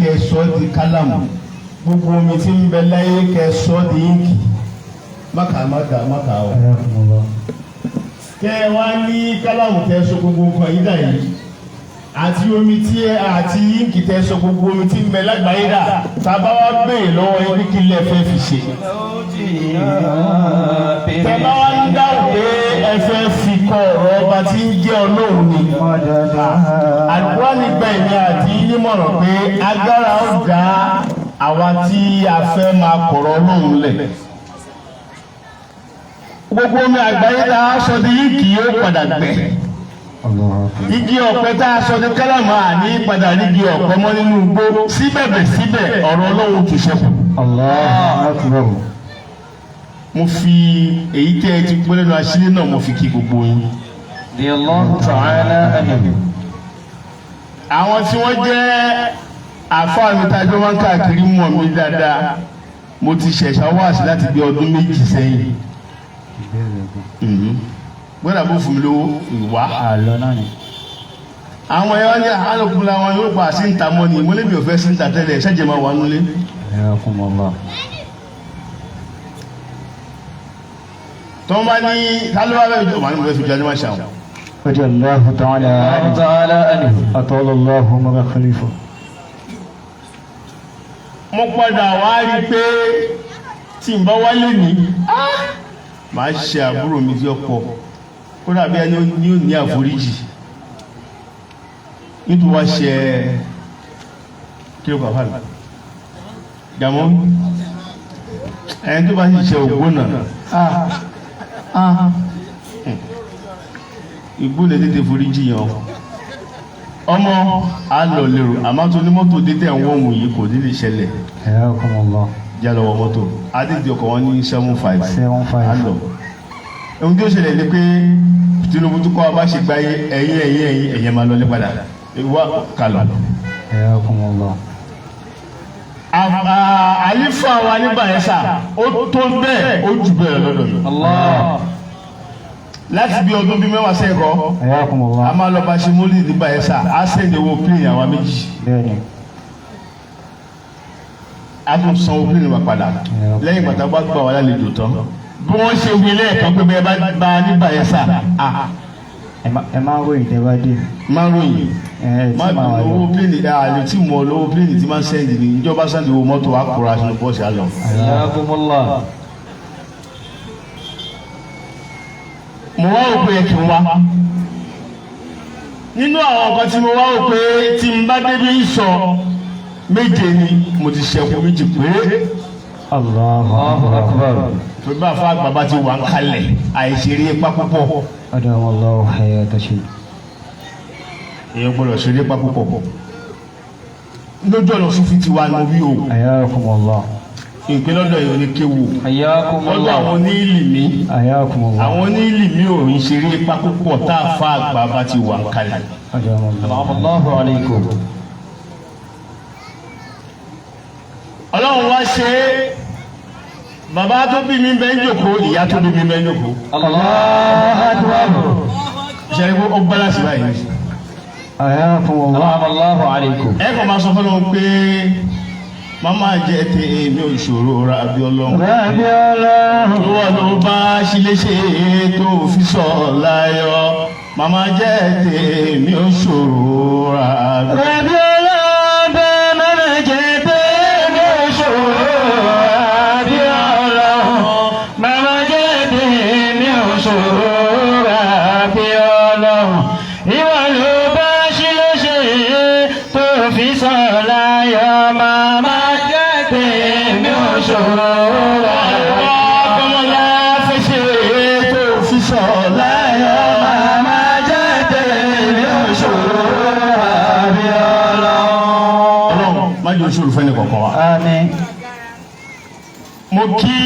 Kẹ́ sọ di kálámù, gbogbo omi tí ń bẹ láyé, kẹ́ sọ di íǹkì, máka máka máka o. حياكم الله. Kẹ́ wá ní kálámù, tẹ́ sọ gbogbo nǹkan yìí dà yìí, àti omi tí ẹ àti íǹkì tẹ́ sọ gbogbo omi tí ń bẹ lágbàáyé dà, tàbá wá béèrè lọ́wọ́ yín pé kí lẹ fẹ́ fi ṣe, tẹ́ bá wá ń dáhùn pé ẹ fẹ́ fi kọ ọ̀rọ̀ ọba tí ń jẹ́ Ọlọ́run ni. مددا. Àdúrà nígbà èmi àti nímọ̀ràn pé agbára ó dá àwa tí a fẹ́ máa kọ̀rọ̀ Ọlọ́run lẹ̀. Gbogbo omi àgbáyé tá a sọ di yìí kì yóò padà gbẹ. الله أكبر. Igi ọ̀pẹ tá a sọ di kálámù, àní padà rígi ọ̀pẹ mọ́ nínú igbó. Síbẹ̀bẹ̀ síbẹ̀, ọ̀rọ̀ Ọlọ́run tún ṣẹ́kù. الله أكبر. Mo fi èyí tẹ́ ẹ ti gbọ́ lẹ́nu aṣílẹ̀ náà, mo fi kí gbogbo yín. رضي الله تعالى عنه. Àwọn tí wọ́n jẹ́ àfáà mi tá a jọ máa ń káàkiri mọ̀ mí dáadáa. Mo ti ṣẹ̀ṣà wáàsí láti bí ọdún 2 sẹ́yìn. Gbọ́dọ̀ bó fún mi lówó ìwá. Àlọ́ náà ni. Àwọn ẹ̀yọ́ ní alùpùpù làwọn yóò pa sí ń ta mọ́ ni. Mo lébi ò fẹ́ sí ń ta tẹ́lẹ̀, ṣẹ́jẹ̀ máa wà nulẹ̀. حياكم الله. Tó ń bá ní tálọ́wọ́ bẹ́ẹ̀ jọ màá ní mo fẹ́ fi jọ ajé máa ṣàwọn. رضي الله تعالى الله عنه. تعالى عنه. أطال الله عمر خليفة. Mo padà wá rí i pé tí n bá wálé ní, màá ṣe àbúrò mi tí ó pọ̀, kó dàbí ẹni ní ò ní àforíjì nítorí wá ṣe kí ló kọ́ àfàlù jàmọ́ ẹni tó bá sì ṣe ògbónà ìgbónà tètè foríjì yàn ọmọ á lọ lérò, àmọ́ tó ní mọ́tò dé tẹ̀ ń wọ́n wù yìí, kò ní lè ṣẹlẹ̀. حياكم الله. Jálọ wọ mọ́tò adédè ọkọ̀ wọn ní 75. 75. Á lọ. Ohun tí ó ṣẹlẹ̀ ni pé Tinubu tó kọ́ wa bá ṣe gbáyé, ẹ̀yìn ẹ̀yìn ẹ̀yìn ẹ̀yìn máa lọlé padà wá kálọ̀. حياكم الله. Àlífà wa nígbà yẹn sà, ó tó bẹ́ẹ̀, ó jù bẹ́ẹ̀ lọ́dọ̀ mi. الله. Láti bí ọdún bíi 10 sẹ́yìn kọ́, حياكم a الله. máa lọ bá ṣe mólì nígbà yẹn sà, á send owó plane àwa méjì. Bẹ́ẹ̀ni. A tún san owó plane wa padà lẹ́yìn ìgbà tá a bá gbà wá lálejò tán. Bí wọ́n ṣe wí lẹ́ẹ̀kan pé bẹ́ẹ̀ bá bá a nígbà yẹn sà, Ẹ máa ń ròyìn tẹ́ bá dé. Máa ń ròyìn. Ẹ tí má máa wà lọ. Owó plane àlè tí mo lówó plane tí máa ń send ní ìjọba, send owó mọ́tò, wa kóra sínú bọ́ọ̀sì á lọ. حياكم الله. Mo wá wò pé kí n wá nínú àwọn nǹkan tí mo wá wò pé tí n bá débi sọ méje ni mo ti ṣẹ́kù méjì péré. الله الله أكبر. أكبر. Tó bá fa àgbà bá ti wà ń kalẹ̀, àìṣeré ipa púpọ̀. أدام الله حياة شيء. Èèyàn gbọ́dọ̀ ṣeré ipa púpọ̀ lójú ọ̀nà Sufi ti wà ní orí o. حياكم الله. Ìpín lọ́dọ̀ yìí oníkéwò حياكم lọ́dọ̀ الله. àwọn oníìlìmí. حياكم الله. Àwọn oníìlìmí ò ń ṣeré ipa púpọ̀ tá a fa àgbà bá ti wà ń kalẹ̀. أدام الله. أنعم الله عليكم. Ọlọ́run wá ṣe é, bàbá tó bí mi bẹ́ẹ̀ ń jòkó, ìyá tó bí mi bẹ́ẹ̀ ń jòkó. الله أكبر. Ṣe é ó balance báyìí. حياكم الله. أنعم الله عليكم. Ẹ kàn máa sọ fọlọ́run pé màmá jẹ́ tẹ èmi ò ṣòro ra àbí Ọlọ́run. Rabi Ọlọ́run. Ìwọ ló bá ṣílé ṣe tó fi sọ láyọ̀, màmá jẹ́ tẹ èmi ò ṣòro ra àbí. Rabi Ọlọ́run bẹ́ẹ̀ mẹ́rẹ̀ jẹ́ tèmi òṣòro. Rabi Ọlọ́run. Màmá jẹ́ tèmi òṣòro. Rabi Ọlọ́run. Ìwọ ló bá ṣílé ṣe tó fi sọ láyọ̀. Màmá jẹ́ tèmi òṣòro. Ọmọlá fẹ́ ṣe tó fi sọ láyọ̀. Màmá jẹ́ tèmi òṣòro. Rabi Ọlọ́run. Ọlọ́run má jẹ́ òṣòro fẹ́ni kọ̀ọ̀kan wa. Àmín. Mo kí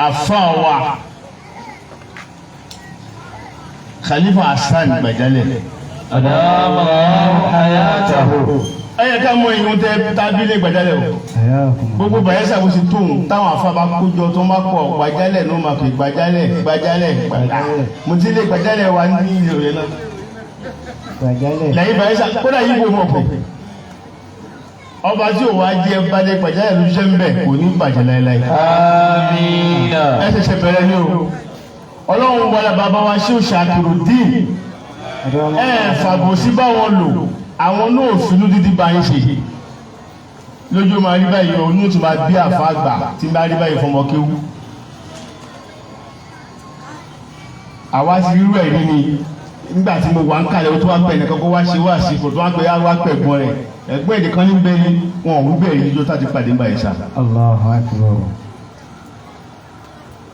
àfáà wa Khalifa Hasan Gbàjálẹ̀. أدام الله حياته. Ẹ yẹ ká mọ ìyún tẹ tábìlì Gbàjálẹ̀ o. حياكم الله. Gbogbo Bayelsa bó ṣe tóun táwọn afa bá kójọ tó ń bá kọ Gbàjálẹ̀ ló máa fi Gbàjálẹ̀, Gbàjálẹ̀, Gbàjálẹ̀. Mo ti lé Gbàjálẹ̀ wa ní ìlú rẹ náà. Gbàjálẹ̀. Lẹ́yìn Bayelsa kódà yìí kò mọ̀ pé ọba tí ò wá jẹ balẹ̀ gbàjálẹ̀ ló ṣiṣẹ́ ń bẹ̀ kò ní bàjẹ́ láéláé. Àmín. Ẹ ṣẹ̀ṣẹ̀ bẹ̀rẹ̀ ni o. Ọlọ́run wọlé bàbá wa ṣé Ṣàkìrùdín ẹ fàbòsí bá wọn lò, àwọn náà finú dídí bá yín ṣe lójú máa rí báyìí o, inú tó máa bí àfa àgbà tí ń bá rí báyìí fọmọ kéwú. Àwa ti rírú ẹ̀rí ni nígbà tí mo wà ń kalẹ̀, ó tó wá pẹ̀ nìkan kó wá ṣe wá sí kò tó wá pẹ̀ wá pẹ̀ gbọ́n rẹ̀ ẹ̀gbọ́n èdè kan ní bẹ́ẹ̀ ni wọn ò wí bẹ́ẹ̀ ní ijó tá ti pàdé ń báyìí sá. Allahu akbar.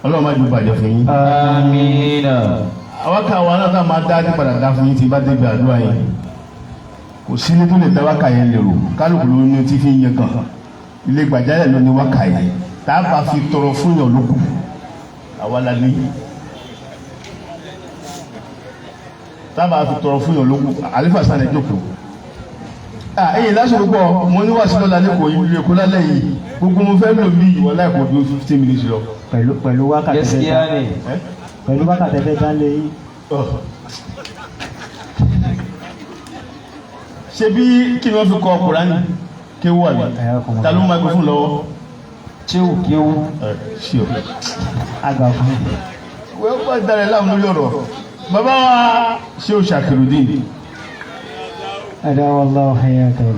Ọlọ́run má ju bàjẹ́ fún yín. Àmín. Àwọn kan àwọn náà tá máa dá ní padà dá fún yín tí bá débi àdúrà yẹn, kò sí ní tó lè dá wákà yẹn lérò, kálukú ló ní tí fi ń yẹn kàn ilé gbàjálẹ̀ ló ní wákà yẹn tá a bá fi tọrọ fún yàn lókù, àwa la ní tá a bá fi tọrọ fún yàn lókù. Àlefa sàn ẹ jókòó. Ẹyìn lásìkò pọ̀, mo ní wàásù lọ́la lẹ́kọ̀ọ́ ìlú Èkó lálẹ́ yìí, gbogbo mo fẹ́ lò mí ìwọ láìpọ̀ bí 15 minutes lọ. Pẹ̀lú wákàtí fẹ́ Gaskiya dá. ne. Pẹ̀lú wákàtí fẹ́ dá lé yín. Ṣe bí kí ni wọ́n fi kọ Kùránì kéwú àbí ta ló mú microphone lọ́wọ́? Cewu kewu. Ṣé o Àgbà fún. Wọ́n bá dára láwọn lórí ọ̀rọ̀ bàbá wa ṣé o Ṣàkìrùdín. Adawallahu hayatahu.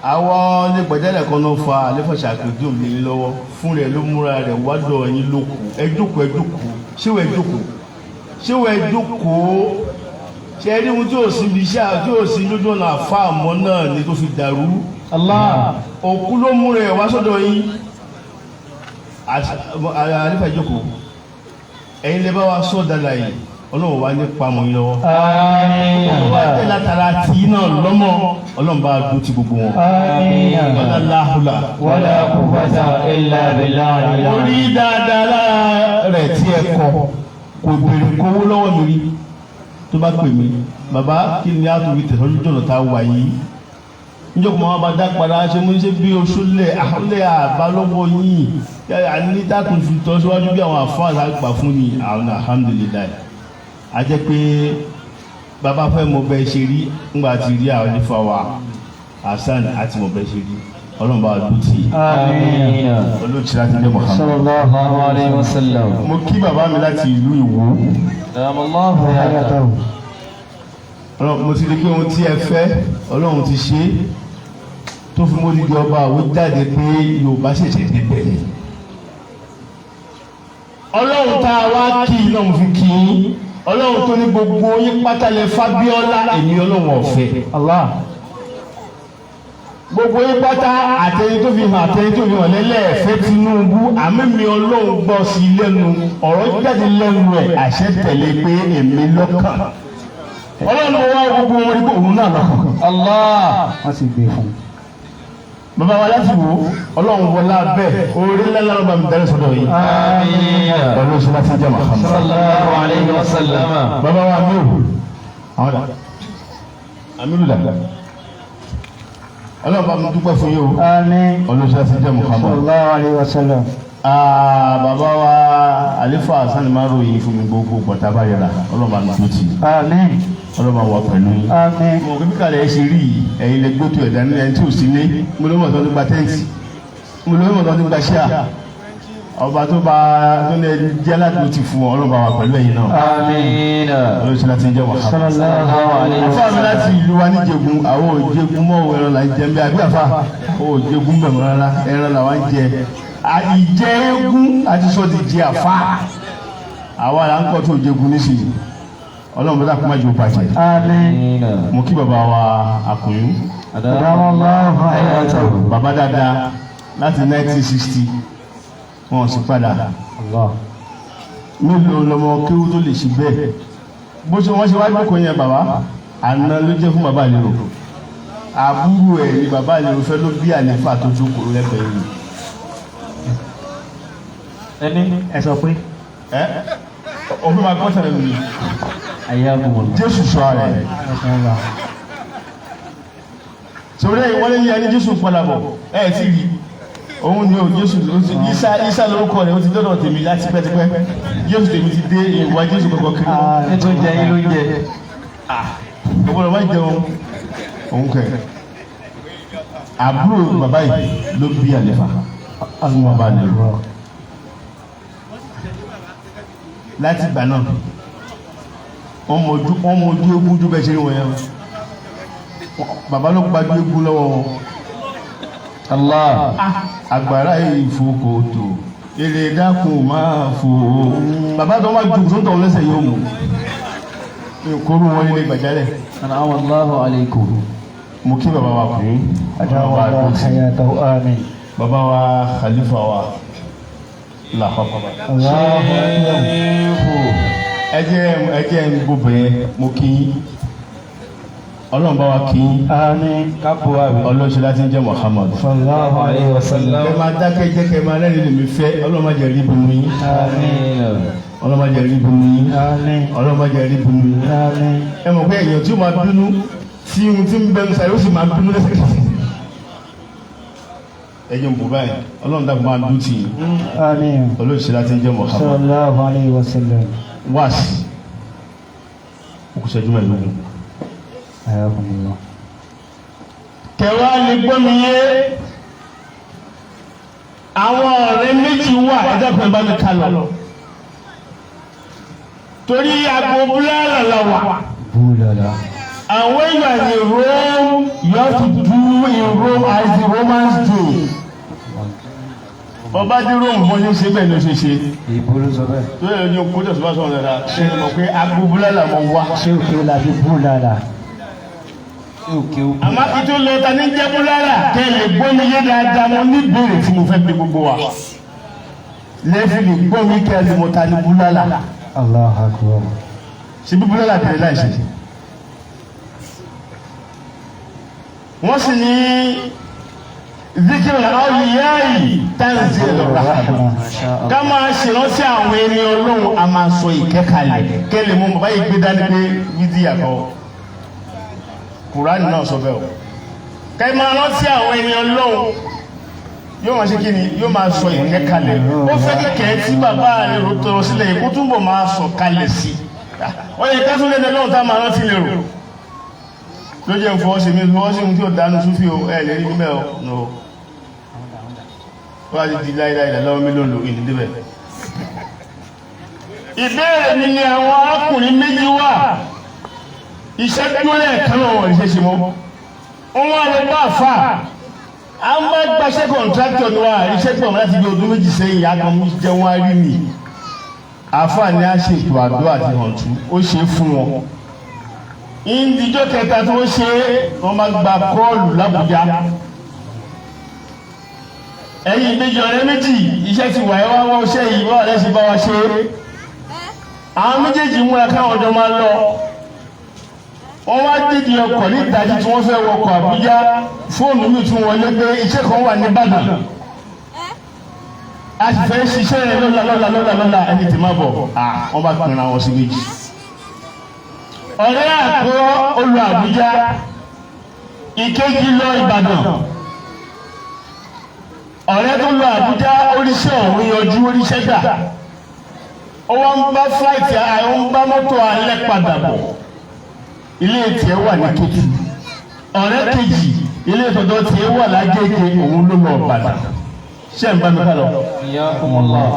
Àwọn onígbàjálẹ̀ kan náà fa àlefa Ṣàkìrùdín lé lọ́wọ́ fún rẹ̀ ló múra rẹ̀ wádọ̀ yín lóko. Ẹ jókòó, ẹ jókòó, ṣé wọ́n ẹ jókòó, ṣé wọ́n ẹ jókòó. Ṣe rí ohun tí ò sí ibi iṣẹ́ tí ò sí lójú ọ̀nà àfa àmọ́ náà ni tó fi dàrú. Allah. Òkú ló mú rẹ̀ wá sọ́dọ̀ yín. Àlefa jókòó, ẹ̀yin lè bá wa sọ dada yìí, Ọlọ́run wa ní pamọ́ yín lọ́wọ́. Àmín. Wọ́n tẹ̀ látara tí náà lọ́mọ, Ọlọ́run bá dún ti gbogbo wọn. Àmín. Wala láhùlà. Wala quwwata illa billahi. Orí dáadáa lára rẹ̀ tí ẹ kọ kò béèrè kówó lọ́wọ́ mi rí. Tó bá pè mí, bàbá, kí ni a tún fi tẹ̀sọ́jú jọ̀nà tá a wà yìí, níjọ́ kò máa bá dá padà ṣe mú ṣe bí oṣù lẹ̀ àlẹ́ àbá lọ́wọ́ yìí àní dákun fi tọ́ síwájú bí àwọn àfáà àgbà fún ni àwọn alhamdulilayi. A jẹ́ pé bàbá fẹ́ mọ bẹ́ẹ̀ ṣe rí ńgbà tí rí àwọn onífà wa hasan àti mọ bẹ́ẹ̀ ṣe rí, Ọlọ́run bá dùn tì í. Àmín. Olóòtú láti dé Muhammad. Sallallahu alayhi wa sallam. Mo kí bàbá mi láti ìlú Ìwó. Allahu Hayatahu. Ọlọ́run, mo ti rí pé ohun tí ẹ fẹ́ Ọlọ́run ti ṣe é tó fi mórí di ọba àwọn jáde pé Yorùbá ṣẹ̀ṣẹ̀ débẹ̀ ni. Ọlọ́run tá a wá kí iná mo fi kí yín, Ọlọ́run tó ní gbogbo yín pátálẹ̀ Fábíọ́lá, èmi Ọlọ́run ọ̀fẹ́. Allah. Gbogbo yín pátá, àtẹni tó fi hàn àtẹni tó fi hàn lẹ́lẹ́ẹ̀fẹ́ Tinubu, àmì mi Ọlọ́run gbọ́ sí i lẹ́nu, ọ̀rọ̀ jáde lẹ́nu ẹ̀, àṣẹ tẹ̀lé pé èmi lọ́kàn. Ọlọ́run wá gbogbo wọn ní pé òun náà lọ́kàn. Allah. Wọ́n sì gbé fún. Bàbá wa láti wò, Ọlọ́run wọlá bẹ́ẹ̀, orí ńlá ńlá bá mi darí sọ́dọ̀ yìí. Àmín. Pẹ̀lú oṣù láti jẹ́ Muhammad. Sallallahu alayhi wa sallam. Bàbá wa amiru àwọn dà, amiru dà, Ọlọ́run bá mi dúpẹ́ fún yín o. Àmín. Ọlọ́run láti jẹ́ Muhammad. Sallallahu alayhi wa sallam. Bàbá wa àlefa sani máa ròyìn fún mi gbogbo gbọ̀tà bá yẹra, Ọlọ́run bá mi tó tì í. Àmín. Ọlọ́run bá wà pẹ̀lú yín. Àmín. Mo kí bíkàlẹ̀ ẹ ṣe rí yìí, ẹ̀yin lè gbótó ẹ̀dá ní ẹni tí ò sí lé, mo ló mọ̀ tó ti gba tẹ́ǹtì, mo ló mọ̀ tó ti gba ṣíà, ọba tó bá tó ní ẹni jẹ́ láti ti fún ọ, Ọlọ́run bá wà pẹ̀lú ẹ̀yin náà. Àmín. Ọlọ́run ṣe láti jẹ́ wàhálà. Sallallahu alayhi wa Àfa mi láti ìlú wa níjẹ̀gùn, àwọn òjẹ̀gùn mọ́ ẹran là ń jẹ nbẹ àbí àfa òjẹ̀gùn bẹ̀rẹ̀ rárá, ẹran là wà ń jẹ. Ìjẹ eégún àti sọ ti jẹ àfa, àwa là ń kọ́ tó òjẹ̀gùn nísìnyí, Ọlọ́run bá dàkú má jẹ́ ó bàjẹ́. Àmín. Mo kí bàbá wa Àkùnyún. Adamallahu hayatahu. Bàbá dáadáa láti 1960 wọn sì padà. Allah. Mélòó lọmọ kéwú tó lè ṣe bẹ́ẹ̀ bó ṣe wọ́n ṣe wá jókòó yẹn? Bàbá àná ló jẹ́ fún bàbá àlérò, àbúrò ẹ̀ ni bàbá àlérò fẹ́ ló bí àlefa tó jókòó lẹ́gbẹ̀ẹ́ yìí. Ẹni. Ẹ sọ pé. Ẹ òfin máa gbọ́ sẹ́lẹ̀ mi. Ayakumullah. Jésù sọ ara ẹ̀ Allah. sọ̀rọ̀ yìí wọ́n lé ní ẹni Jésù padà bọ̀ ẹ̀ ti rí òun ni o. Jésù Isa, Isa lórúkọ rẹ̀, ó ti dọ́dọ̀ tèmi láti pẹ́tipẹ́. Jésù tèmi ti dé, ìwà Jésù kọ̀ọ̀kan kiri mọ́. Ètò ìjẹ yín ló ń jẹ. Ọgbọ́dọ̀ má jẹun òun kẹ. Àbúrò bàbá yìí ló bí àlefa fún bàbá rẹ̀. Láti ìgbà náà, wọ́n mọ ojú eégún ju bẹ́ẹ̀ ṣe rí wọn yẹn. Bàbá ló gbajú eégún lọ́wọ́ wọn. Allah. Agbára ìfòkòtò èrè dákun máa fò ó. Bàbá tó máa jù sóńtọ̀ lẹ́sẹ̀ yóò mú kóró wọn nílé gbàjálẹ̀. An'ama Allahu alaykum. Mo kí bàbá wa kún أدام الله حياته آمين. Bàbá wa khalifa wa làpapọ̀. الله أكبر. Ẹ jẹ́ ń gbogbo yẹn, mo kí yín. Ọlọ́run bá wa kí yín. آمين. Ọlọ́ṣẹ́ láti ń jẹ́ Muhammad. صلى الله عليه وسلم. Ẹ máa dákẹ́ jẹ́ kẹ́ máa rẹ́rìn lèmi fẹ́. Ọlọ́run má jẹ́ rí bunu yín. Àmín. Ọlọ́run má jẹ́ rí bunu yín. آمين. Ọlọ́run má jẹ́ rí bunu yín. آمين. Ẹ mọ̀ pé èèyàn tí ó máa bínú tí ohun tí ń bẹnu sáré, ó sì máa bínú lẹ́sẹ̀kẹsẹ̀. Ẹ jẹ́ n bò báyìí. Ọlọ́run dàgbọ́n máa dún tì yín. آمين. Ọlọ́run láti ń jẹ́ Muhammad. صلى الله عليه وسلم. Wáàsì ó kù ṣẹ́jú 15. حياكم الله. Kẹwàá lè gbọ́ mi yé. Àwọn ọ̀rẹ́ méjì wà, ẹjọ́ kan bá mi ká lọ torí agbo búláàlà la wà. بولالا. And when you are in Rome, you have to do in Rome as the Romans do. Bọ́bá dé Rome, bọ́ ṣe ṣe bẹ́ẹ̀ ló ṣe ṣe. Ìbò ló sọ bẹ́ẹ̀. Tó yẹ lójú kó tẹ̀sán bá sọ̀rọ̀ dáadáa, ṣe é mọ̀ pé agbo búláàlà mọ̀ wá. Ṣé òkè làbí búlàlà? Ṣé òkè ó Àmọ́ kí tó lọ ta ní jẹ́ búláàlà, kẹ́ ẹ lè gbọ́ mi yé dáadáa, mo ní ìbéèrè tí mo fẹ́ bi gbogbo wa. Lẹ́ẹ̀fì lè gbọ́ mi kẹ́ ẹ lè mọ̀ ta ní búláàlà. الله أكبر. Ṣe bí búláàlà tẹ̀lé láì ṣe. Wọ́n sì ní ذكر الأولياء تنزيل الرحمة. Ká máa ṣèrántí àwọn ẹni Ọlọ́run, a máa sọ ìkẹ́kàlẹ̀ kẹ́lẹ̀ mú bàbá yìí gbé dání pé wídíà kọ́. Kùránì náà sọ bẹ́ẹ̀ o. Ká máa rántí àwọn ẹni Ọlọ́run, yóò máa ṣe kí ni? Yóò máa sọ ìkẹ́kàlẹ̀. Ó fẹ́ kẹ́kẹ́ tí bàbá rẹ̀ rò tọrọ sílẹ̀ yìí kó túnbọ̀ máa sọ kalẹ̀ sí i. Ó yẹ ká tún lẹ́nu Ọlọ́run tá a máa rántí lè rò ló jẹ́ fọwọ́ sí mi, fọwọ́ sí mi tí ó dánú súfì o. Ẹ̀ lè rí mímẹ́ o no. Ó wá ti di láìláì lọ́wọ́ mílíọ̀nù lórí ìdílé. Ìbéèrè mi ni, àwọn arákùnrin méjì wà, iṣẹ́ dúró lẹ́ẹ̀kan náà, wọ́n ṣe ṣe mọ́. Wọ́n wá lọ bá àfà à ń bá gbaṣẹ́ contractor ni wà iṣẹ́ gbọ̀n láti bí ọdún 2 sẹ́yìn, akọ̀mú jẹun á rí mi. Àfà ni a ṣètò àdó àti hàntú, ó ṣe é fún wọn. Ìdíjọ́ kẹta tó ṣe é, wọ́n máa gba call l'Ábùjá. Ẹ̀yin ìbejì, ọ̀rẹ́ méjì, iṣẹ́ ti wà, ẹ wá wọ́n iṣẹ́ yìí wọ́n ọ̀rẹ́ sì bá wa ṣe é. Àwọn méjèèjì múra káwọn ọjọ́ máa lọ. Wọ́n wá dídì ọkọ̀ ní ìdájí tí wọ́n fẹ́ wọkọ̀ Àbújá, fóònù mi tún wọlé pé iṣẹ́ kan wà ní Ìbàdàn, a sì fẹ́ ṣiṣẹ́ rẹ̀ lọ́la lọ́la lọ́la lọ́la, ẹni tí má bọ̀. Wọ́n bá pinra wọn sí méjì. Ọ̀rẹ́ àkọ́ olú Àbújá, ìkejì lọ Ìbàdàn. Ọ̀rẹ́ tó lọ Àbújá, oríṣẹ́ ọ̀hún yanjú, oríṣẹ́ gbà, ó wá ń bá flight, àwọn ń bá mọ́tò alẹ́ padà bọ̀. Ilé tiẹ̀ wà ní Kétu. Ọ̀rẹ́ kejì, ilé tọ̀dọ̀ tiẹ̀ wà lágége, òun ló lọ Ìbàdàn. Ṣé ń bá mi ká lọ? Hiyakumullah.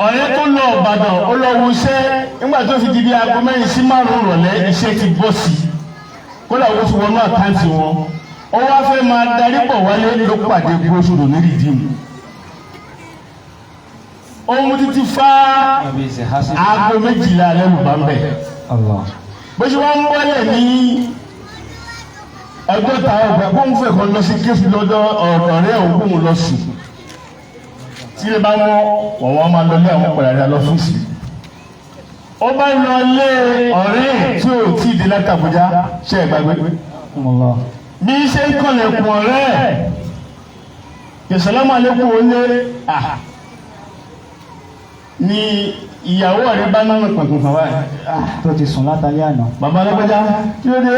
Ọ̀rẹ́ tó lọ Ìbàdàn, ó lọ wo iṣẹ́. Nígbà tó fi di bí aago 4 sí 5 rọ̀lẹ́, iṣẹ́ ti bọ́ sí i, kódà owó ti wọnú account wọn. Ó wá fẹ́ máa darí bọ̀ wálé, ló pàdé gbósòdò ní Redeem. Ohun títí fá aago 12 alẹ́ ló bá ń bẹ̀. Allah. Bó ṣe wọ́n ń bọ́lẹ̀ ní ọgọ́ta ọgbà, kó ń fẹ́ kan lọ sí kéṣù lọ́dọ̀ ọ̀rẹ́ òun, kóun lọ sùn. Tí ilé bá wọ́n wọ́n máa lọ lé àwọn padà dá lọ́fíìsì. Ó bá lọ lé ọ̀rẹ́ tí ò tí ì dé láti Àbújá. Ṣe é gbàgbé? Allah. Bí ṣe ń kànlẹ̀kùn ọ̀rẹ́ ẹ̀, ìsàlámù alaykum, ó lé à ní ìyàwó ọ̀rẹ́ bá náà pẹ̀kùn fún wa. Tó ti sùn látàlẹ́ àná. Bàbá alágbájá, kí ló dé?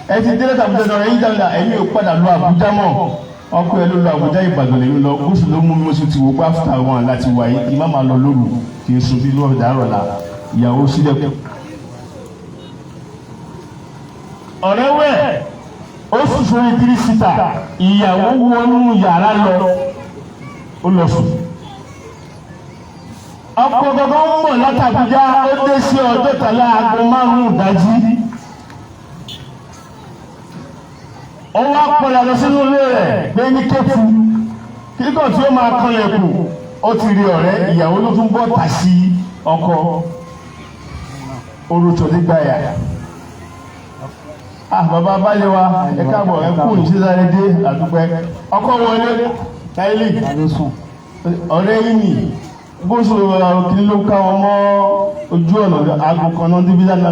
Ẹ ti dé láti Àbújá náà? Ẹ̀yin dáadáa, ẹ̀yin ò padà lọ Àbújá mọ́. Ọkọ ẹ ló lọ Àbújá, Ìbàdàn lèmi lọ. Gúúsù ló mú mi, oṣù tí wò pé after one láti wà yìí, kí má máa lọ lóru, kì í sun bí lọ́ọ̀ dàrọ̀ la. Ìyàwó sílẹ̀kùn. Ọ̀rẹ́ wẹ̀, ó sùn sórí three-seater, ìyàwó wọnú yàrá lọ, ó lọ sùn. Ọkọ gangan ń bọ̀ látàbújá, ó dé sí Ọjọ́ta láago 5 ìdájí. Ó wá padà lọ sínú ilé rẹ̀ gbé ní Kétu. Kíkọ̀ tí ó máa kanlẹ̀kùn, ó ti rí ọ̀rẹ́ ìyàwó ló tún bọ́ tà sí ọkọ. Orúkọ nígbàyà. Ah, bàbá balẹ̀ wa, ẹ káàbọ̀, ẹ kú ìṣẹ́sáré dé àdúpẹ́. Ọkọ wọlé, táìlì, ọ̀rẹ́ yìí nì, bóṣù kí ló ká wọn mọ́ ojú ọ̀nà aago kan náà níbi dáná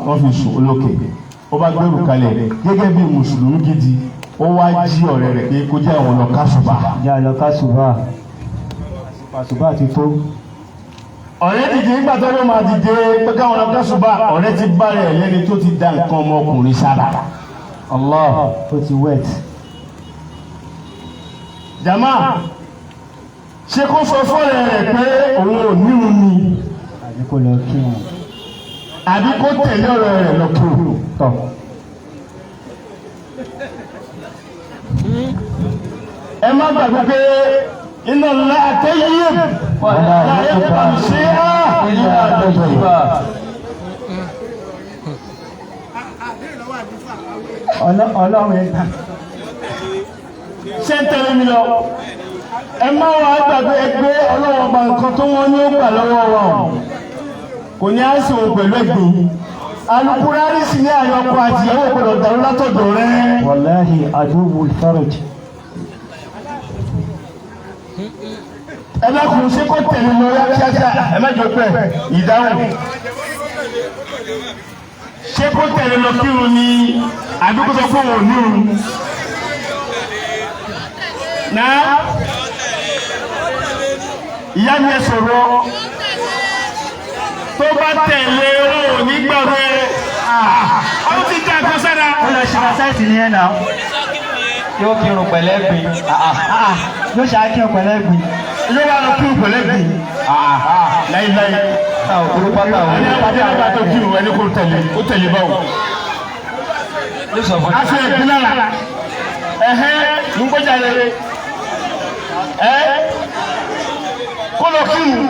wọ́n fi sùn olókè. Ó bá gbẹrù kalẹ̀ gẹ́gẹ́ bí mùsùlùmí gidi, ó wá jí ọ̀rẹ́ rẹ̀ pé kó jẹ́ àwọn lọ kásùbà. Ìjà lọ kásùbà. Àsùbà ti tó. Ọ̀rẹ́ dìde nígbà tó ló máa dìde pé káwọn lọ kásùbà, ọ̀rẹ́ ti bá rẹ̀ lẹ́ni tó ti da nǹkan ọmọkùnrin sára. Allah. Ó ti wet. Jama, ṣé kó sọ fọ́ọ̀rẹ́ rẹ̀ pé òun ò nírun ni? Àbí kó lọ kírun. Àbí kó tẹ̀lé ọ̀rẹ́ rẹ̀ lọ kírun? Tọ̀. Ẹ má gbàgbé pé iná ńlá àtẹ́yẹ wàlá yaqbalu shay'an illa tayyiba. Ọlọ́run ẹ̀ gbà. Ṣé ń tẹ̀lé mi lọ? Ẹ má wàá gbàgbé ẹgbẹ́ ọlọ́wọ́ gba nǹkan tó wọ́n ní ó gbà lọ́wọ́ wa o. Kò ní á sì òun pẹ̀lú ẹ̀gbìn. Alukurari sì ní àyọ̀ ọkọ àti ìyàwó gbọdọ̀ dàrú látọ̀dọ̀ rẹ̀. Wàláhì àdúwù faraj. Ẹ dákun, ṣé kó tẹ̀lé lọ yá kíákíá? Ẹ má jọ pẹ́ ìdáhùn. Ṣé kó tẹ̀lé lọ kírun ni àbí kó sọ fún òun nírun? Náà ìyá mi ẹ sọ̀rọ̀, tó bá tẹ̀lé òun nígbà rẹ̀, ó ti dá nǹkan sára. Ó lọ ṣe exercise ní ẹ̀ náà. Yóò kírun pẹ̀lẹ́ gbin. Yóò ṣe akírun pẹ̀lẹ́ gbin. Yóò wá lọ kírun pẹ̀lẹ́ gbin. Láíláí. Ta òkúrú pátá òun. Ẹni àbájá àbá tó kírun ẹni kò tẹ̀lé, ó tẹ̀lé báwo. Yóò sọ fún Aṣọ ẹ̀gbin lára. Ẹ̀hẹ́ ń gbọ́jà rere. Ẹ́ kó lọ kírun.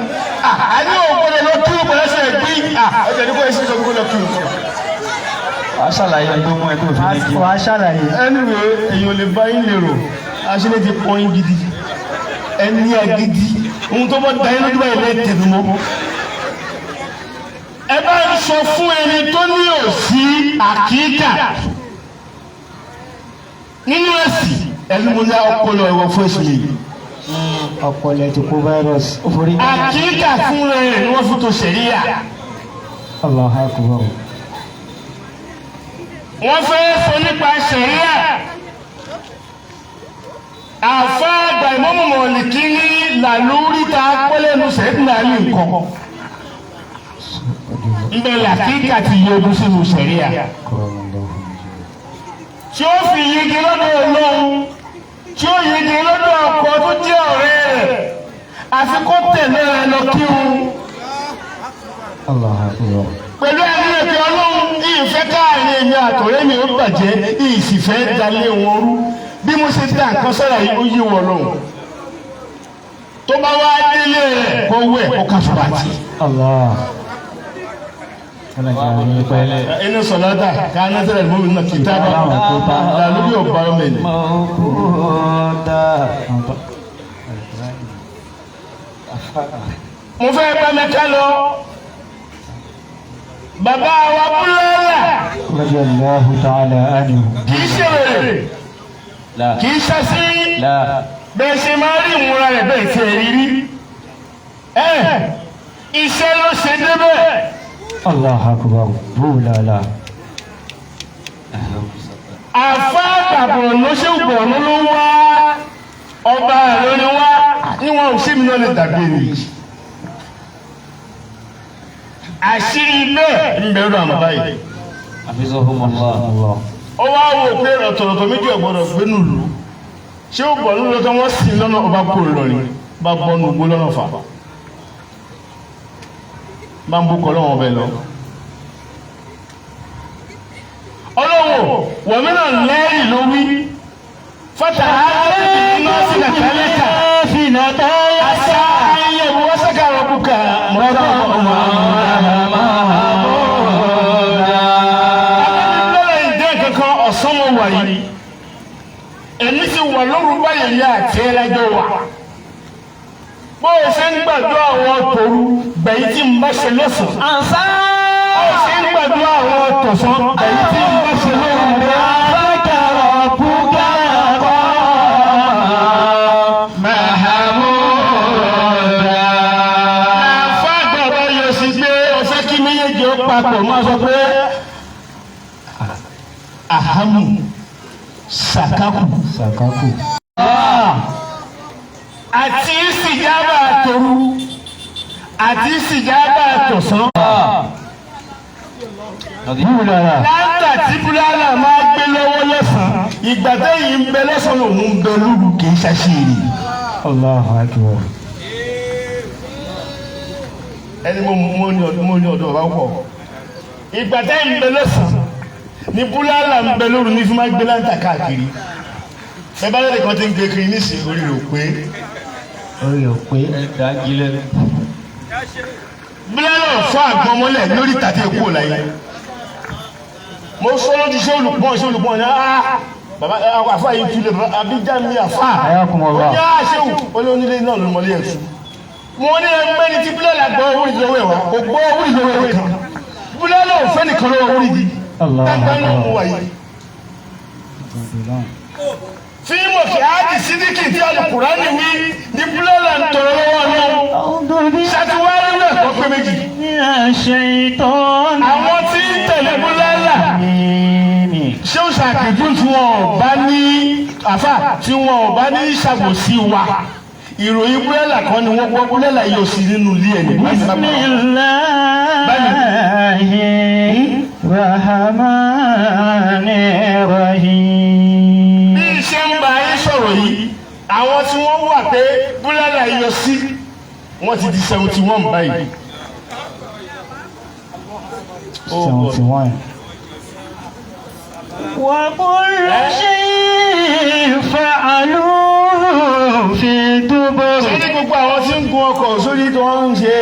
Àní òun lọ kírun pẹ̀lú ẹsẹ̀ ẹ̀gbin. Ẹ̀jẹ̀ ní kò ẹ sì sọ pé kó lọ kírun. Wàá ṣàlàyé tó mú ẹ tó fi ní kí. Wàá ṣàlàyé. Anyway, èèyàn lè bá yín lérò, aṣílẹ̀ ti pọ́n yín gidi, ẹni agidi, ohun tó bá da yín lójú báyìí lẹ́ẹ̀ tẹnu mọ́. Ẹ bá ń sọ fún ẹni tó ní òsì àkíkà nínú ẹ̀sìn, ẹni mo ní ọpọlọ ẹ̀wọ̀ fún ẹ̀sìn mi. Ọpọlọ ti kó virus. Àkíkà fún rẹ̀ ni wọ́n fi tó ṣẹ̀ríyà. Allahu akbar. Wọ́n fẹ́ sọ nípa ṣẹ̀ríà. Àfa àgbà Ìmámù Málíkì ní làlórí ta pẹ́lẹ́nu sẹ́dínà ní nǹkan. Nbẹ làkíkà ti yọjú sínú ṣẹ̀ríà. Tí ó fi yege lọ́dọ̀ Ọlọ́run, tí ó yege lọ́dọ̀ ọkọ tó jẹ́ ọ̀rẹ́ rẹ̀, àfi kó tẹ̀lé rẹ̀ lọ kírun. Allahu akbar. Pẹ̀lú ẹni ètò Ọlọ́run, ìfẹ́ káàrin èmi àtọ̀rẹ́ mi ó bàjẹ́, ìsìfẹ́ dalé wọn rú. Bí mo ṣe dá nǹkan sára yìí, ó yí wọn lọ́hùn. Tó bá wá délé rẹ̀, kó wẹ̀ kó ká fúbàtì. Allah. Inú sọ̀látà ká násìrẹ̀ mọ́mí náà kì í tábà lálórí ọ̀bá ọmọ ẹ̀. Mo fẹ́ bá mi ká lọ. Bàbá wa Búlọ́lá. Radiyallahu ta'ala anhu. Kì í ṣe wèrè. Kì í ṣe sí. Bẹ́ẹ̀ ṣe máa rí ìmúra rẹ̀ bẹ́ẹ̀ ṣe rírí. Iṣẹ́ ló ṣe débẹ̀. Allahu akbar. Búlọ́lá. Àfa àgbàbọ̀ ló ṣe gbọ̀nú ló wá. Ọba lórí wá. Níwọ̀n ò sí mi náà lè dàgbé ni. Àṣírí bẹ́ẹ̀ ń bẹ̀rù àmọ́ báyìí. Hafizahumullah. Ó wá wò pé ọ̀tọ̀ọ̀tọ̀ méjì ọ̀gbọ́dọ̀ gbé nùlù. Ṣé ó bọ̀ lórí ọtọ́ wọ́n sì lọ́nà ọba kò lọ́rin bá bọ́ nùgbó lọ́nà fà. Bá ń bú kọ́ lọ́wọ́ ọbẹ̀ lọ. Ọlọ́run lọ́wọ́ wọ̀mínà lẹ́yìn ló wí. Fata nọ́ọ̀sì kàkálẹ́kà àṣà ayé wọ́sàkà rọ̀bùkà mọ́tò ọmọ. Lọ́la ìdẹ́ kankan ọ̀sán mo wà yìí. Èmi ti wà lóru báyìí ní àti ẹlẹ́jọ́ wà. Bó o ṣe ń gbàdúrà àwọn tòru gbẹ̀yìn tí ń bá ṣe lọ́sàn-án. Bó o ṣe ń gbàdúrà àwọn tọ̀sán gbẹ̀yìn tí ń bá ṣe lóru. Àfa àgbàdo yóò sì gbé ọ̀fẹ́ kí méjèèjì ó papọ̀ máa sọ pé ahamu sakaku Sàkákù. àti sìjábà tòru àti sìjábà tọ̀sán. Búlára. Láńtà tí búlára máa gbé lọ́wọ́ lọ́sàn-án ìgbà tẹ́yìn ń bẹ lọ́sàn-án lòun ń bẹ lóru kì í ṣàṣìírí. Allahu akbar. Ẹni mo ní ọ̀dọ̀ bàbá pọ̀. Ìgbà tẹ́yìn ń bẹ lọ́sàn-án ní búlára ń bẹ lóru ní fi máa gbé láńtà káàkiri. Ẹ bá lẹ́nu kan tí ń gbé kiri nísìnyí orí rò pé Orí ò pé. búlára fún àgbọn mọ́lẹ̀ lórí tàbí èkó láyé. Mo sọ lójú ṣé olùpọ̀n ṣé olùpọ̀n ní ah bàbá àfa yìí túlẹ̀ bàbá abíjá mi àfa. Ayakumullah. Ó ní àṣewù olónílé náà ló mọlé ẹ̀sùn. Mo ní ẹgbẹ́ ní tí búlára gbọ́ owó ìdílọ́wọ́ ẹ̀wà kò gbọ́ owó ìdílọ́wọ́ ẹ̀wà kan. Búlára ò fẹ́ nìkan lọ́wọ́ owó ìdí. Allahu Dáńgbá náà mú akbar. wa yìí. Fíìmù kí á di sídìkì tí Al-Kùránì wí ní búlára ń tọrọ lọ́wọ́ Ọlọ́run. Ṣàtiwárí náà kọ́ pé méjì. Àwọn tí ń tẹ̀lé búlára ṣé ó ṣàkíyèsí tí wọn ò bá ní àfà tí wọn ò bá ní ṣàbòsí wa ìròyìn búrẹ́là kan ni wọ́n gbọ́ búrẹ́là yóò sí nínú ilé ẹ̀ nígbà tí wọ́n bá Bismillahirrahmanirrahim. Bí iṣẹ́ ń bá yín sọ̀rọ̀ yìí àwọn tí wọ́n wà pé búrẹ́là yọ sí wọ́n ti di 71 báyìí. 71. وكل شيء فعلوه في دبر. Ṣé ní gbogbo àwọn tí ń gun ọkọ̀ sórí tí wọ́n ń ṣe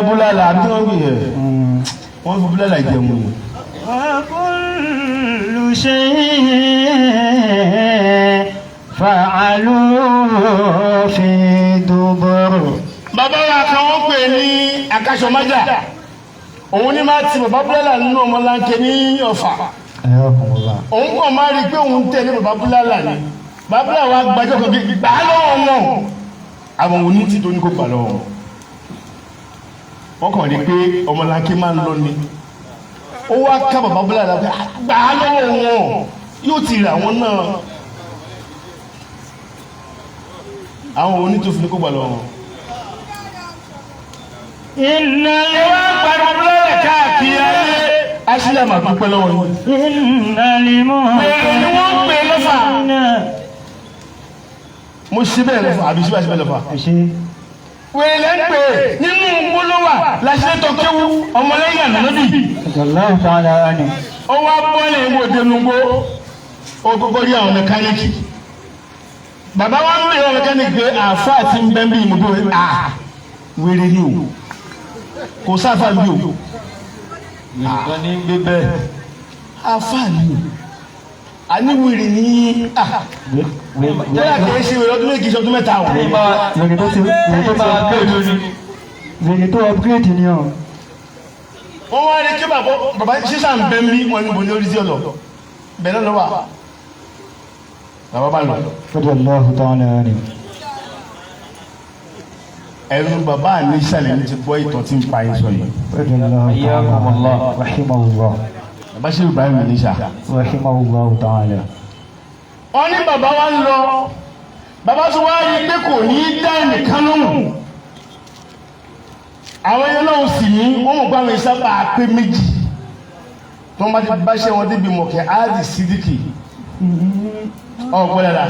búrẹ́là àbí tí wọ́n ń gbìyànjú wọ́n fi búrẹ́là jẹun. وكل شيء فعلوه في دبر. Bàbá wa kan wọ́n pè ní akásọmájà òun ní máa ti bàbá búlálà nínú ọmọlanke ní Ọ̀fà. Ayakumullah. Òun kàn máa rí i pé òun tẹ̀lé bàbá búlálà ni bàbá búlálà wa gbàjọ́ kan gbà á lọ́wọ́ wọn àwọn òní ti tó ní kó gbà lọ́wọ́ wọn. Wọ́n kàn rí i pé ọmọlanke máa ń lọ ni ó wá ká bàbá búlálà pé gbà á lọ́wọ́ wọn yóò ti rà wọn náà àwọn òní tó fi ní kó gbà lọ́wọ́ wọn. إن Ẹ wá pariwo búlálà káàkiri ayé aṣílẹ̀ màá dúpẹ́ lọ́wọ́ yín. إن Èrè ni wọ́n ń pè lọ́fà. Mo ṣe bẹ́ẹ̀ lọ́fà àbí ṣe bẹ́ẹ̀ ṣe bẹ́ẹ̀ lọ́fà. Ṣé Wèrè lẹ́ ń pè é nínú gbólówà láṣẹ tó kéwú ọmọlẹ́yìn ànábì. Allahu ta'ala anhu. Ó wá bọ́ọ̀lì ìwò dénúgbó ó kọ́kọ́ rí àwọn mẹkáníìkì. Bàbá wa ń bèèrè àwọn mẹkáníìkì pé àáfàá ti ń bẹ́ ń bí ìmúgbó à wèrè ni o. Kò sáfà bí o. Nǹkan ní gbé bẹ́ẹ̀. Àáfàá ni o. Àní wèrè ní à. Yálà kìí ṣe wèrè ọdún méjì ṣe ọdún mẹ́ta o. Wèrè tó ti wèrè tó ti upgrade. Wèrè tó upgrade ni o. Wọ́n wá rí kí bàbá bàbá ṣíṣà ń bẹ́ mí wọn níbo ní orí sí ọ̀lọ́ bẹ́ẹ̀ náà lọ́wọ́ bàbá bá lọ. Allahu ta'ala anhu. Ẹnu bàbá mi ìsàlẹ̀ ní ti gbọ́ ìtàn tí ń pa yín sọ yìí. Allahu ta'ala. Rahimahullah. Bàbá ṣe Ibrahim ní sà. Rahimahullah ta'ala. Wọ́n ní bàbá wa ń lọ bàbá tó wá rí pé kò ní í dá ẹnìkan lóhùn. Àwọn ẹyẹ lọ́hùn sì ní wọ́n mọ̀ pé àwọn ìsábà pé méjì tó ń bá ti báṣẹ́ wọn débi mọ̀kẹ́ áàdì sídìkì ọ̀gbọ́n dada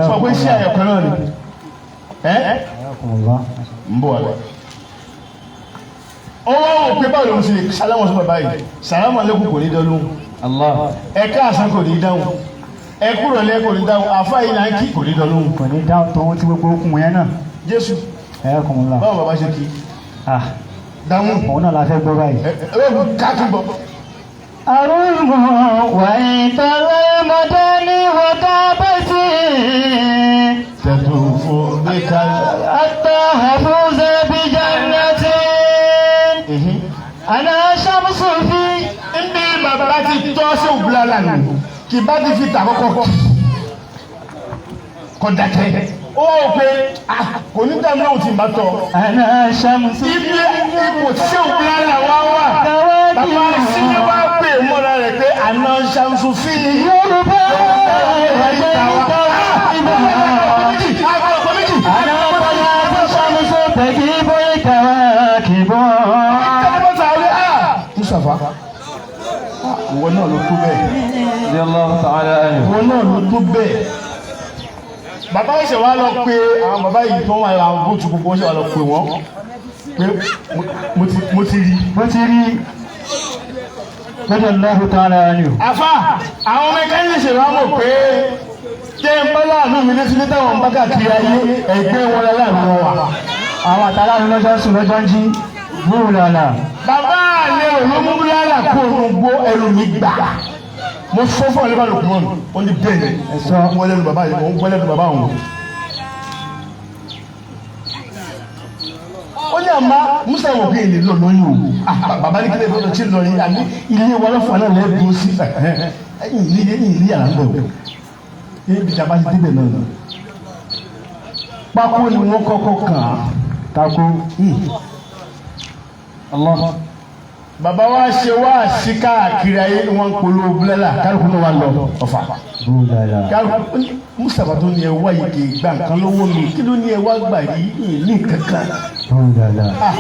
sọ pé ṣé àyọ̀kọ́ náà ni ẹ́ Ayakumullah. ń bọ̀ wá. Ó wá wò pé báwo ló ń ṣe sálámù sí bàbá yìí sálámù alẹ́kùn kò ní dán lóhùn. Allah. Ẹ káàsán kò ní dáhùn, ẹ kúrò lẹ́ kò ní dáhùn, àfa yìí là ń kí kò ní dán lóhùn. Kò ní dáhùn tòun tí gbogbo okùn yẹn náà. Jésù. Ẹ kùn ún la. Báwo bàbá ṣe kí? Ah, Dáhùn. òun náà la fẹ́ gbọ́ báyìí. Ẹ ẹ káàkiri bọ̀. أروم وإن وتابتي Tẹ̀tù fún bí ká. حتى أفوز بجنة أنا شمس في Ndí bàbá ti tọ́ sí òbúlá lánàá kì bá ti fi tà kọ́kọ́ kọ́ dákẹ́. Ó wà wò pé ah, kò ní dáhùn náà tí ì bá tọ̀. أنا شمس Ibi ipò tí òbúlá là wá wà. Bàbá sílé wá pè mọ́ra rẹ̀ pé àná ṣàǹsù fi. يربى أنا طلعت شمس تجيب الكواكب. Mustapha, ìwọ náà ló tó bẹ́ẹ̀. Radiyallahu ta'ala anhu. Ìwọ náà ló tó bẹ́ẹ̀. Bàbá ṣe wá lọ pé àwọn bàbá yìí tó wà láwọn bóòtù gbogbo ṣe wá lọ pé wọ́n pé mo ti rí. Bó ti rí lọ́dọ̀ Allahu ta'ala anhu. Àfà àwọn mẹkáníìsì ṣe wá mọ̀ pé jẹ́ ń bá láàánú mi létí ní táwọn ń bá káàkiri ayé ẹgbẹ́ wọn láàánú wọn wà. Àwọn àtàlà ni lọ́jọ́ sùn lọ́jọ́ ń jí. Búrúlàlà. Bàbá àlẹ́ olómúbúlálà kó o gbó ẹrù mi gbà. Mo sọ fún ọ̀lẹ́bà lòkùnmọ́nù, ó ní bẹ́ẹ̀ ni, mo ń gbọ́ lẹ́nu bàbá yìí, mo ń gbọ́ lẹ́nu bàbá òun. Ó ní àmá Musa wò pé èlé lọ lóyún o. Ah, bàbá ní kílẹ̀ fọlọ́ tí ń lọ yìí, àní ilé wa lọ́fọ̀ náà lẹ́ẹ̀dùn sí ìlú ìlú yàrá ń bẹ̀ o. Ibi ìjàmbá ti débẹ̀ náà. Pákó ni wọ́n kọ́kọ́ kàn án. Tako. Allah. Bàbá wa ṣe wá sí káàkiri ayé ni wọ́n ń polówó búlẹ́là kálukú náà wà lọ ọ̀fà. Búrúlàlà. Kálukú Mustapha tó ní ẹ wá yìí kì í gba nǹkan lọ́wọ́ mi, kí ló ní ẹ wá gbà yìí ní kankan? Búrúlàlà. Ah,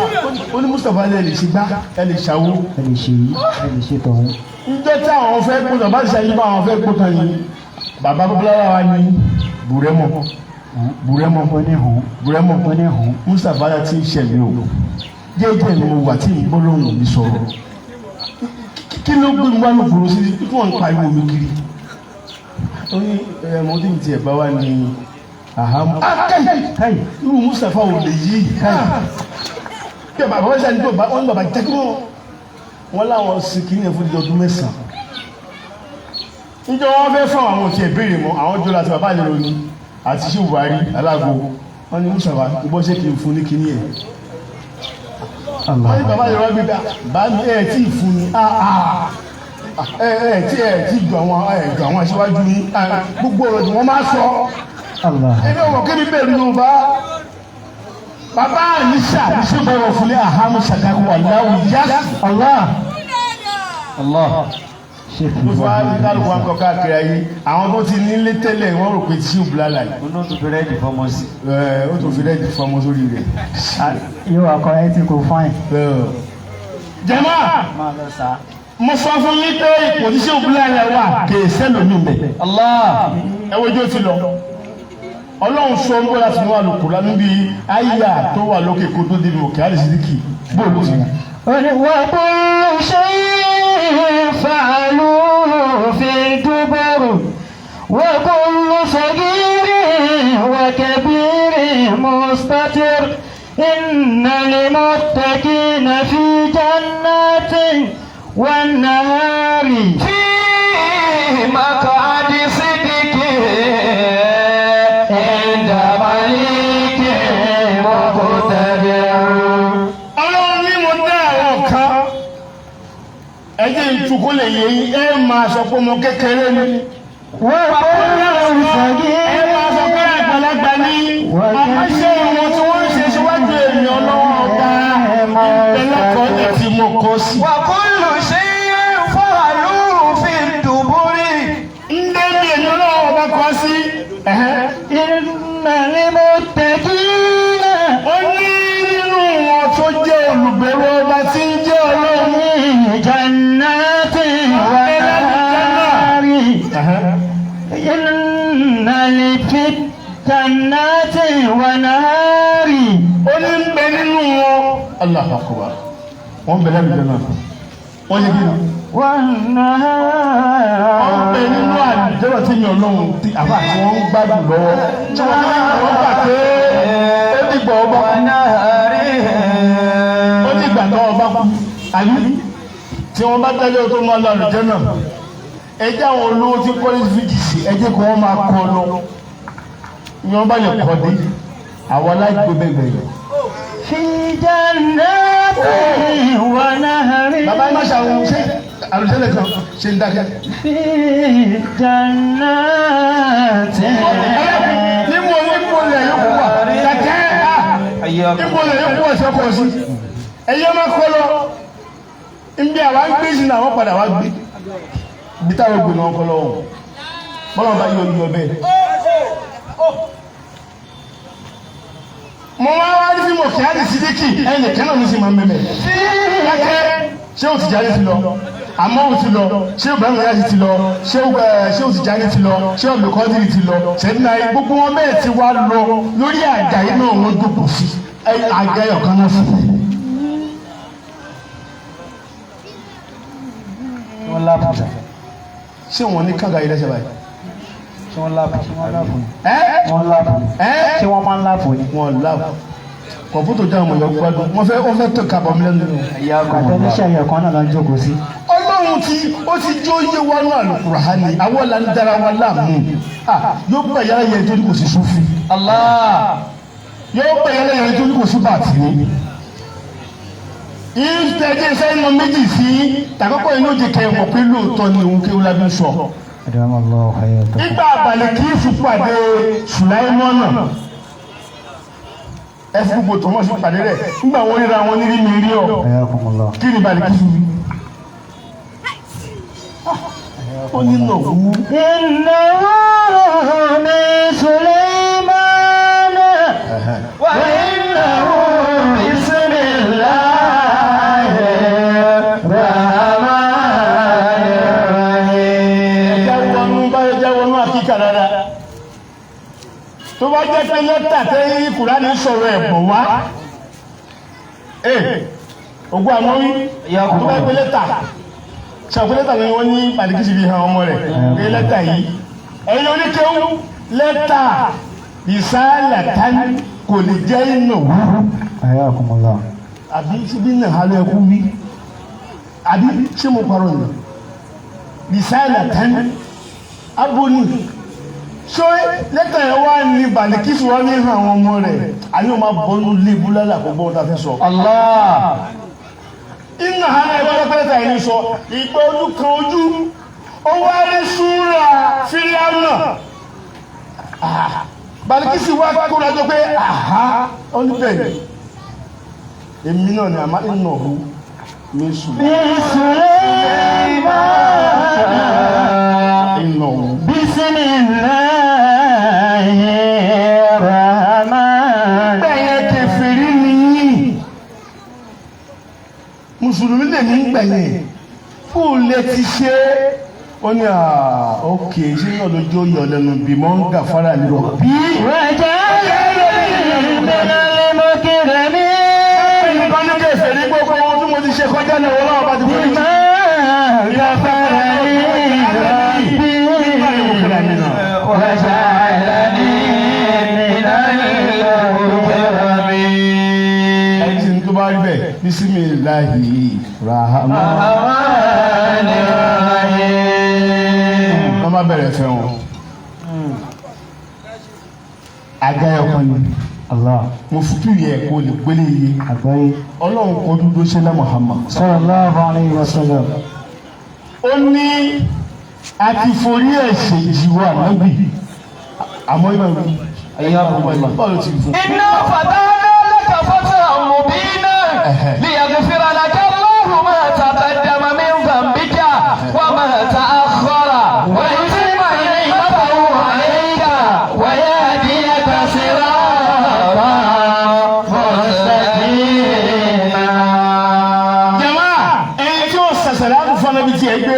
ó ní Mustapha lè lè ṣe gbá ẹ lè ṣàwó. Ẹ lè ṣe yìí, ẹ lè ṣe tọ̀hún. Njọ́ tí àwọn fẹ́ kó tán bá ti ṣàyí bá àwọn fẹ́ kó tán yìí, bàbá búlẹ́là wa ní bùrẹ́mọ̀ bùrẹ́mọ̀ Ó ní hùn. bùrẹ́mọ̀. Ó ní hùn. Mustapha ti ń ṣẹlẹ̀ o, jẹ́jẹ́ ni mo wà tí ń gbọ́ lóhùn mi sọ̀rọ̀. Kí ló gbé mi wá ló gbòòrò sí tí wọ́n ń pariwo mi kiri? Ó ní ẹ̀mọ́ tí mi tiẹ̀ bá wà ní àhámọ́. Káyì. Irú Mustapha ò lè yí bí bàbá wọn ṣe ní bàbá wọn ní bàbá jẹ́ kí wọ́n láwọn sì kí ní ẹ̀ fún ìjọ ọdún 9. Níjọ́ wọn fẹ́ fún àwọn òtí ìbéèrè mọ́ àwọn jọ láti bàbá àlèrò ni àti ṣé Buhari alágo wọn ní Mustapha gbọ́ ṣé kí n fún ní kíní ẹ̀. Wọ́n ní bàbá àlèrò wọn bí bá mi ẹ̀ tí ì fún ni ẹ̀ ẹ̀ tí ẹ̀ tí ju àwọn ẹ̀ ju àwọn aṣíwájú ní gbogbo ọ̀rọ̀ tí wọ́n máa sọ. Allah. Ẹni ọmọ kí ni bẹ́ẹ̀ ló bá bàbá àníṣà níṣẹ́ bọ̀rọ̀ fúnlẹ̀ àhámù sàdákù wà láwù yá. Allah. Allah. Sheikh Ló fà á ní Ibrahim. kálukú wọn kọ káàkiri ayé àwọn tó ti nílé tẹ́lẹ̀ wọ́n rò pé tí ò bùlálà yìí. Ó tún fi rẹ́ẹ̀dì fọmọ sí. Ẹ ó tún fi rẹ́ẹ̀dì fọmọ sórí rẹ̀. Yóò wá kọ ẹ tí kò fáìn. Jẹ̀mọ́, Máa lọ sá. mo sọ fún yín pé ipò tí ṣé òbúlálà wà kì í sẹ́lòmí mẹ́. Allah. Ẹ wo ijó ti lọ. Ọlọ́run sọ ń bọ́ láti inú àlùkò níbi àyà tó wà lókè kó tó débi òkè àlìsídìkì bóòlù ti. وكل شيء فعلوه في الدبر وكل صغير وكبير مستتر إن المتقين في جنات والنهار في مقعد صدق عند مليك مقتدر. Ọlọ́run ní mo dá àwọn kan ẹ jẹ́ ìtukọ̀ lè yẹ yín, ẹ máa sọ pé ọmọ kékeré ni. وكل Ẹ máa sọ pé àgbàlagbà ni. Àmọ́ ṣé ìwọ̀n tí wọ́n ń ṣe síwájú èèyàn lọ́wọ́ ọba ìpẹ́lẹ́kọ̀ọ́ tí mo kọ sí. وكل شيء فعلوه في الدبر. Ndé mi èèyàn lọ́wọ́ ọba kọ sí. إن المتقين Ó ní nínú wọn tó jẹ́ olùbẹ̀rù ọba tí ń jẹ́ Ọlọ́run. في جنات ونهار إن في جنات ونهار Ó ní ń bẹ nínú wọn. Allahu Akbar. Wọ́n bẹ lẹ́nu jẹ náà. Wọ́n yẹ kí ni? Wọ́n bẹ nínú àlùjọ́rọ̀ tí yàn lọ́hùn tí àbá tí wọ́n ń gbádùn lọ́wọ́. Tí wọ́n ní wọ́n gbà pé ó dìgbà ọba kú. Ó dìgbà náà ọba kú. Àbí tí wọ́n bá dájọ́ tó máa lọ àlùjọ́ náà. Ẹ jẹ́ àwọn olówó tí kọ́lé fìjì sí ẹ jẹ́ kí wọ́n máa kọ́ lọ. Ìyẹn bá lè kọ́ dé. Àwọn aláìgbé bẹ́ẹ̀ gbẹ̀yìn. في جنات ونهر Bàbá má ṣàwọn ṣé àlùjẹ́lẹ̀ kan ṣe ń dákẹ́. في جنات Níbo níbo lẹ̀ yóò kú wà? Kẹ̀kẹ́ níbo lẹ̀ yóò kú wà sọ́kọ̀ sí? Ẹyẹ máa kọ́ lọ. Nbí àwa ń gbé sínú àwọn padà wá gbé. Ibi táwọn gbé náà kọ́ lọ́wọ́. Bọ́lá bá yọ yọ bẹ́ẹ̀. Mo wá wá ní fíìmù kí á lè sídìkì ẹnì kan náà ló sì máa ń bẹ̀bẹ̀. Kẹ́kẹ́ ṣé o ti jáde ti lọ? Àmọ́ o ti lọ, ṣé Ibrahim Yasi ti lọ, ṣé o ti jáde ti lọ, ṣé Abdulkadir ti lọ, ṣẹ́dínà gbogbo wọn bẹ́ẹ̀ ti wá lọ lórí àga yìí náà wọ́n jókòó sí àga ọ̀kan náà sí. Wọ́n lápù. Ṣé wọn ní kànga yìí lẹ́sẹ̀ báyìí? Ṣé wọ́n lápù? Ẹ́ Wọ́n lápù. ẹ́ Ṣé wọ́n máa ń lápù ni? wọn láwù kọ̀mpútà jẹ́ àwọn èèyàn gbádùn wọ́n fẹ́ wọ́n fẹ́ tó kábọ̀ mi lẹ́nu. Àtẹniṣẹ́ ẹ̀yọ̀ kan náà ló ń jókòó sí. Ọlọ́run ti ó ti jó yé wa ní Àlùkùránì àwọn là ń dára wa láàmú. Ah, yóò gbà yàrá yẹn torí kò sí Súfì. Allah. Yóò gbà yàrá yẹn torí kò sí bàtìní. Ìtẹ̀jẹ́ sẹ́yìn mọ méjì sí tàkọ́kọ́ inú jẹ kẹ́ mọ̀ pé lóòótọ́ ni òun kéwú lábẹ́ sọ. Adamallahu hayatakum. Nígbà àbàlẹ̀ kì í fi pàdé Sùláìmọ́nà ẹ fi gbogbo tọmọ sí pàdé rẹ̀ nígbà wọn ríra wọn nírí mi rí ọ Hayakumullah. kí ni balẹ̀ kí fi ó ní nàwó إنه من سليمان وإنه بسم الله الرحمن الرحيم ẹja wọnú báyọ̀ já wọnú àkíkà rárá tó bá jẹ́ pé lẹ́tà tẹ́ Kùránì sọ̀rọ̀ ẹ̀ bọ̀ wá ee ògùn àmọ́ wí tó bá pé lẹ́tà ṣàpé lẹ́tà ni wọ́n ní pàdékìsì fi hàn ọmọ rẹ̀ pé lẹ́tà yìí ẹ̀yin oníkéwú lẹ́tà ìsáàlàtàn kò lè jẹ́ ìnáwó Hayakumullah. àbí síbí náà hálọ́ ẹkú wí àbí ṣé mo parọ́ ni risalatan aboni ṣé lẹ́tà yẹn wá ní balikisi wá ní hàn àwọn ọmọ rẹ̀ àní wọn máa bọ́nú lébu lálẹ́ àkọ́gbọ́n wọn ta fẹ́ sọ. Allah. Iná hàn ẹgbẹ́ lẹ́tà yẹn ní sọ ìgbà ojú kan ojú ó wá rí súnra fíríàmù balikisi wá kóra jọ pé aha ó ní bẹ́ẹ̀ ni èmi náà ni àmà ìnà ọ̀hún mi sùn من سليمان ìnà ọ̀hún. بسم الله الرحمن gbẹ̀yẹn kèfèrí nìyí mùsùlùmí lè ní gbẹ̀yẹn fún lè ti ṣe é ó ní à ókè ṣé náà lójú ó yọ lẹ́nu bí mọ́ ń gàfárà ní rọ̀ bí. وجعلني من المكرمين nǹkan ní kèfèrí gbogbo ohun tí mo ti ṣe kọjá ní ọwọ́ náà bá ti forí jì. بما غفر لي ربي وجعلني من المكرمين ẹni tí tó bá rí bẹ́ẹ̀ bísímìláhì rahman. Wọ́n bá bẹ̀rẹ̀ fẹ́ wọn. Àga ẹ̀kọ́ ni. Allah. Mo fi yẹ kó lè gbélé iye. Àgbáyé. Ọlọ́run kò dúdú ṣe lá Muhammad. Sallallahu alayhi wa sallam. Ó ní a ti forí ẹ̀ṣẹ̀ jì wá nábì. Àmọ́ ìmọ̀ ìlú. Báwo ló ti fún? إنا فتحنا لك فتحا مبينا ليغفر لك الله ما تقدم من ذنبك وما تأخر ويتم نعمته عليك ويهديك صراطا مستقيما. Jàmá ẹni tí ó sàṣàlá kò fún ọ́nà bíi tiẹ̀ gbé.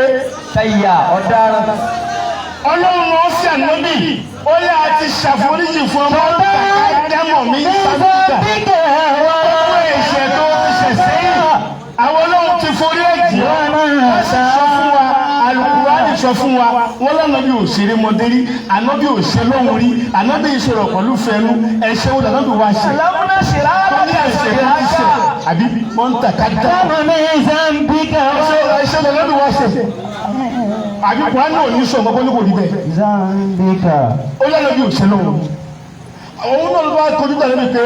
Tayya ọ̀daràn. Ọlọ́run ló ṣe ànábì. Ó yà á ti ṣàforíjì fún ọmọ dámọ̀ mi sábìkà. Gbogbo ẹ̀ṣẹ̀ tó ti ṣẹ̀ sẹ́yìn. Àwọn ọlọ́run ti forí ẹ̀jì ọ́. Wọ́n sì sọ sọ fún wa wọn lànàbí ò ṣeré mọdé rí, ànábì ò ṣe lóhùn rí, ànábì ìṣòro pẹ̀lú fẹnu ẹ̀ṣẹ̀ wo lànàbí wa ṣe. Alámúná ṣe Tó ní ẹ̀ṣẹ̀ tó ti ṣe àbí wọ́n ń tàkà dá. من ذنبك Ẹ̀ṣẹ̀ lànàbí wa ṣe. Àbí Kùránì ò ní sọ nǹkan kó ní kò rí bẹ́ẹ̀. ذنبك Ó lànàbí ò ṣe lóhùn. Àwọn náà ló bá kojú gbà lẹ́nu pé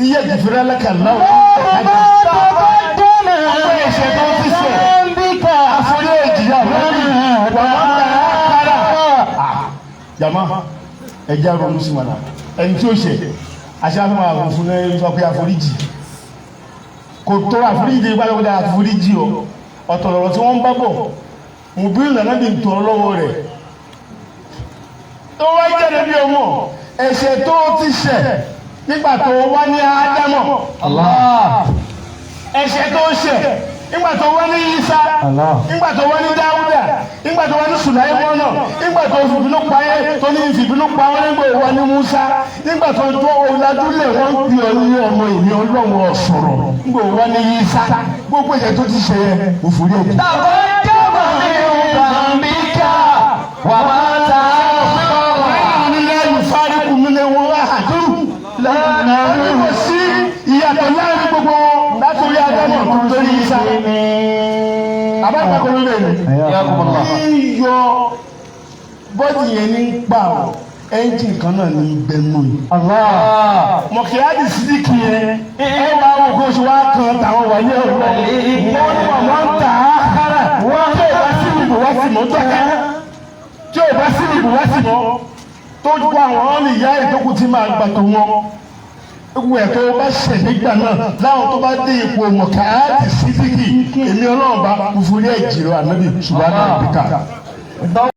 iye jìfìrẹ́ alákàlá ò. ما تقدم Ọgbẹ́ ẹ̀ṣẹ̀ tó ti ṣẹ̀. ذنبك Àforí èjìyà lórí wà wọ́n tà á kára. Jàmá ẹja ronú sí wọn náà. Ẹni tí ó ṣe àṣà fún wa fún ẹ sọ pé àforíjì. Kò tó àforíjì dé gbàgbọ́ dé àforíjì o. Ọ̀tọ̀ lọ̀rọ̀ tí wọ́n ń bá bọ̀. Mùbílù nàná bí ntọ́ lọ́wọ́ rẹ̀. Ó wá jáde bí ọmọ ẹ̀ṣẹ̀ tó ti ṣẹ̀ nígbà tó wá ní Ádámọ̀. Allah. Ẹ̀ṣẹ̀ tó ṣẹ̀ nígbà tó wá ní Ìsá, Allah. nígbà tó wá ní Dáúdà, nígbà tó wá ní Sùláímọ́nà, nígbà tó fìbínú pa ẹ́ tó ní fìbínú pa wọ́n, nígbà tó wá ní Musa, nígbà tó tó ọ̀làdúlẹ̀ wọ́n ń pè ọ́ ní ọmọ ìní Ọlọ́run ọ̀sọ̀rọ̀, nígbà tó wá ní Ìsá, gbogbo ẹ̀ṣẹ̀ tó ti ṣe yẹ òfòrí ẹ̀jẹ̀. تقدم من ذنبك وما تأخر. Kò sí ìyàtọ̀ láàrin gbogbo wọn látòrí Ádámù torí Ìsá. Àbájáde ló lè rí. Yíyọ bọ́dì yẹn ní pa ọ́, ẹ́ńjìn kan náà ní gbẹnu yìí. Mọ̀kìláàdì sídìkì yẹn, ẹ wá wò kó oṣù wa kan tàwọn wáyé ọ̀rọ̀. Wọ́n ní wọ́n máa ń tà á kára. Tí ò bá sí ìbò wá sí mọ́ tọ́ka. Tí ò bá sí ìbò wá sí mọ́. Tó gbọ́ àwọn ọ̀nì ìyá ìdókòó tí máa gbà tó wọn. Ewu ẹ̀ tó bá ṣẹ̀ nígbà náà láwọn tó bá dé ipò mọ̀kìláàdì sídìkì, èmi Ọlọ́run bá fúnfún ní ẹ̀jìrò ànábì ṣùgbọ́n àná ìbíkà.